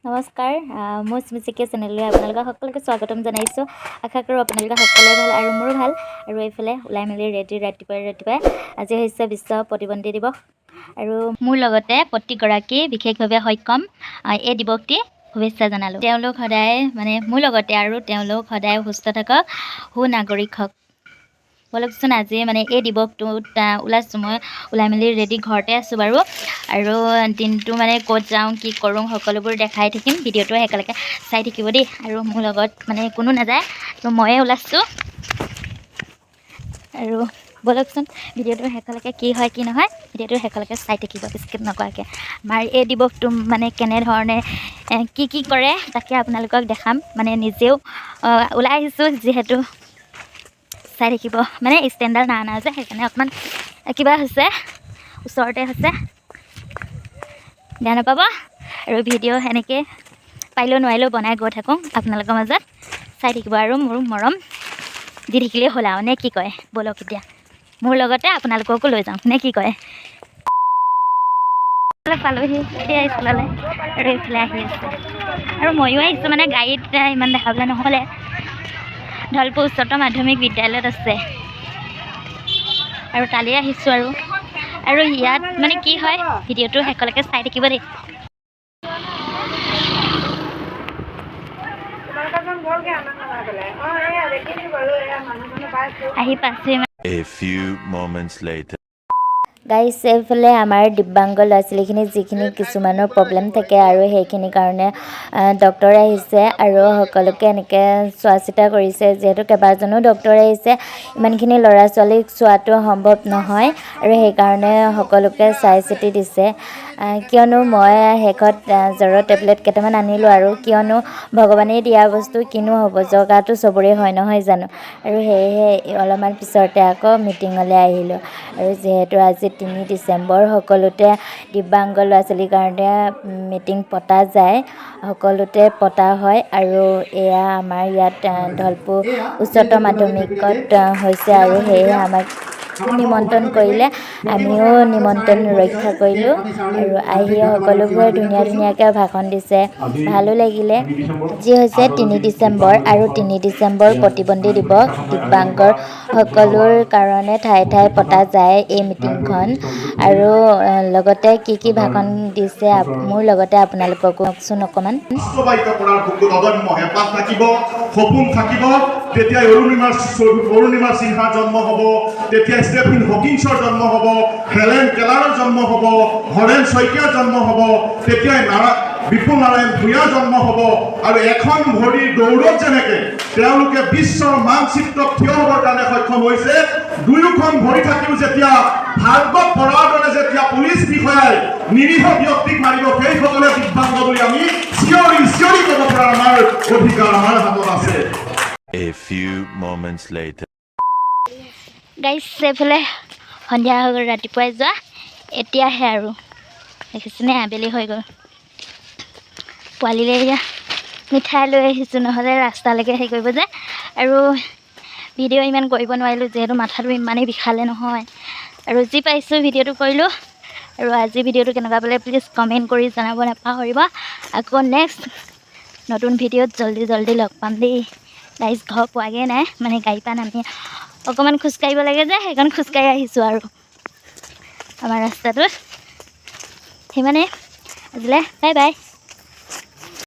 নমস্কাৰ, মোৰ স্মৃতিকীয়া চেনেললৈ আপোনালোকক সকলোকে স্বাগতম জনাইছোঁ। আশা কৰোঁ আপোনালোকে সকলোৱে ভাল আৰু মোৰো ভাল। আৰু এইফালে ওলাই মেলি ৰেডি ৰাতিপুৱাই ৰাতিপুৱাই। আজি হৈছে বিশ্ব প্ৰতিবন্ধী দিৱস আৰু মোৰ লগতে প্ৰতিগৰাকী বিশেষভাৱে সক্ষম এই দিৱসটি শুভেচ্ছা জনালোঁ। তেওঁলোক সদায় মানে মোৰ লগতে আৰু তেওঁলোক সদায় সুস্থ থাকক, সুনাগৰিক হওক। ব'লকচোন, আজি মানে এই দিৱসটোত ওলাইছোঁ মই। ওলাই মেলি ৰেডি, ঘৰতে আছোঁ বাৰু। আৰু দিনটো মানে ক'ত যাওঁ, কি কৰোঁ, সকলোবোৰ দেখাই থাকিম। ভিডিঅ'টো একেলগে চাই থাকিব দেই। আৰু মোৰ লগত মানে কোনো নাযায়, তো ময়ে ওলাইছোঁ। আৰু ব'লকচোন, ভিডিঅ'টো শেষলৈকে কি হয় কি নহয়, ভিডিঅ'টো শেষলৈকে চাই থাকিব স্কিপ নকৰাকৈ। আমাৰ এই দিৱসটো মানে কেনেধৰণে কি কি কৰে, তাকে আপোনালোকক দেখাম। মানে নিজেও ওলাই আহিছোঁ যিহেতু, চাই থাকিব। মানে ষ্টেণ্ডডাল নানা যে, সেইকাৰণে অকণমান কিবা হৈছে, ওচৰতে হৈছে, বেয়া নাপাব। আৰু ভিডিঅ' সেনেকৈ পাৰিলেও নোৱাৰিলেও বনাই গৈ থাকোঁ আপোনালোকৰ মাজত। চাই থাকিব আৰু মোৰ মৰম দি থাকিলেই হ'ল আৰু, নে কি কয়? ব'লক, এতিয়া মোৰ লগতে আপোনালোককো লৈ যাওঁ, নে কি কয়? পালোহি এতিয়া স্কুললৈ আৰু এইফালে আহি আছে আৰু ময়ো আহিছোঁ। মানে গাড়ীত ইমান দেখাবলৈ নহ'লে। ধলপুৰ উচ্চতৰ মাধ্যমিক বিদ্যালয়ত আছে আৰু তালৈ আহিছোঁ। আৰু আৰু ইয়াত মানে কি হয়, ভিডিঅ'টো শেষলৈকে চাই থাকিব দেই। তোমালোকৰজন গ'লগৈ আমাক নমাই পেলাই। অঁ, এয়া দেখিছোঁ বাৰু, এয়া মানুহজনো পাইছোঁ। আহি পাইছোঁ। A few moments later. Guys, এইফালে আমাৰ দিব্যাংগ ল'ৰা ছোৱালীখিনি যিখিনি কিছুমানৰ প্ৰব্লেম থাকে আৰু সেইখিনিৰ কাৰণে ডক্টৰ আহিছে আৰু সকলোকে এনেকৈ চোৱা চিতা কৰিছে। যিহেতু কেইবাজনো ডক্টৰ আহিছে, ইমানখিনি ল'ৰা ছোৱালীক চোৱাটো সম্ভৱ নহয় আৰু সেইকাৰণে সকলোকে চাই চিতি দিছে। কিয়নো মই শেষত জ্বৰৰ টেবলেট কেইটামান আনিলোঁ আৰু কিয়নো ভগৱানে দিয়া বস্তু কিনো হ'ব, জগাটো চবৰে হয়, নহয় জানো? আৰু সেয়েহে অলপমান পিছতে আকৌ মিটিঙলৈ আহিলোঁ। আৰু যিহেতু আজি 3 ডিচেম্বৰ, সকলোতে দিব্যাংগ ল'ৰা ছোৱালীৰ কাৰণে মিটিং পতা যায়, সকলোতে পতা হয়। আৰু এয়া আমাৰ ইয়াত ধলপুৰ উচ্চতৰ মাধ্যমিকত হৈছে আৰু সেয়েহে আমাক নিমন্ত্ৰণ কৰিলে, আমিও নিমন্ত্ৰণ ৰক্ষা কৰিলোঁ। আৰু আহি সকলোবোৰে ধুনীয়া ধুনীয়াকৈ ভাষণ দিছে, ভালো লাগিলে। আজি হৈছে 3 ডিচেম্বৰ আৰু 3 ডিচেম্বৰ প্ৰতিবন্ধী দিৱস। দিব্যাংগৰ সকলোৰ কাৰণে ঠায়ে ঠায়ে পতা যায় এই মিটিংখন। আৰু লগতে কি কি ভাষণ দিছে, মোৰ লগতে আপোনালোককো কওকচোন অকণমান। বাস্তৱায়িত কৰাৰ বুকুত অদম্য হেঁপাহ থাকিব, সপোন থাকিব, তেতিয়াই অৰুণিমা সিনহাৰ জন্ম হ'ব, তেতিয়া ষ্টেফিন হকিংছৰ জন্ম হ'ব, হেলেন কেলাৰৰ জন্ম হ'ব, হৰেণ শইকীয়াৰ জন্ম হ'ব, তেতিয়াই বিপুল নাৰায়ণ ভূঞাৰ জন্ম হ'ব। আৰু এখন ভৰিৰ দৌৰত যেনেকে তেওঁলোকে বিশ্বৰ মানচিত্ৰত থিয় হ'বৰ কাৰণে সক্ষম হৈছে, দুয়োখন ভৰি থাকিও যেতিয়া ভাৰ্গৱ বৰাৰ দৰে যেতিয়া পুলিচ বিষয়াই নিৰীহ ব্যক্তিক মাৰিব, সেইসকলে দিব্যাংগ বুলি আমি চিঞৰি চিঞৰি ক'ব পৰা আমাৰ অধিকাৰ আমাৰ হাতত আছে। A few moments later. Guys, এইফালে সন্ধিয়া হৈ গ'ল। ৰাতিপুৱাই যোৱা, এতিয়াহে আৰু দেখিছেনে, আবেলি হৈ গ'ল। পোৱালিলৈ এতিয়া মিঠাই লৈ আহিছোঁ, নহ'লে ৰাস্তালৈকে হেৰি কৰিব যে। আৰু ভিডিঅ' ইমান কৰিব নোৱাৰিলোঁ, যিহেতু মাথাটো ইমানেই বিষালে নহয়। আৰু যি পাইছোঁ ভিডিঅ'টো কৰিলোঁ। আৰু আজি ভিডিঅ'টো কেনেকুৱা পালে, প্লিজ কমেণ্ট কৰি জনাব নাপাহৰিব। আকৌ নেক্সট নতুন ভিডিঅ'ত জল্দি জল্দি লগ পাম দেই। গাইজ, ঘৰ পোৱাগৈ নাই, মানে গাড়ীৰ পৰা নামি অকণমান খোজকাঢ়িব লাগে যে, সেইকাৰণে খোজকাঢ়ি আহিছোঁ আৰু আমাৰ ৰাস্তাটোত। সিমানে আজিলৈ, বাই বাই।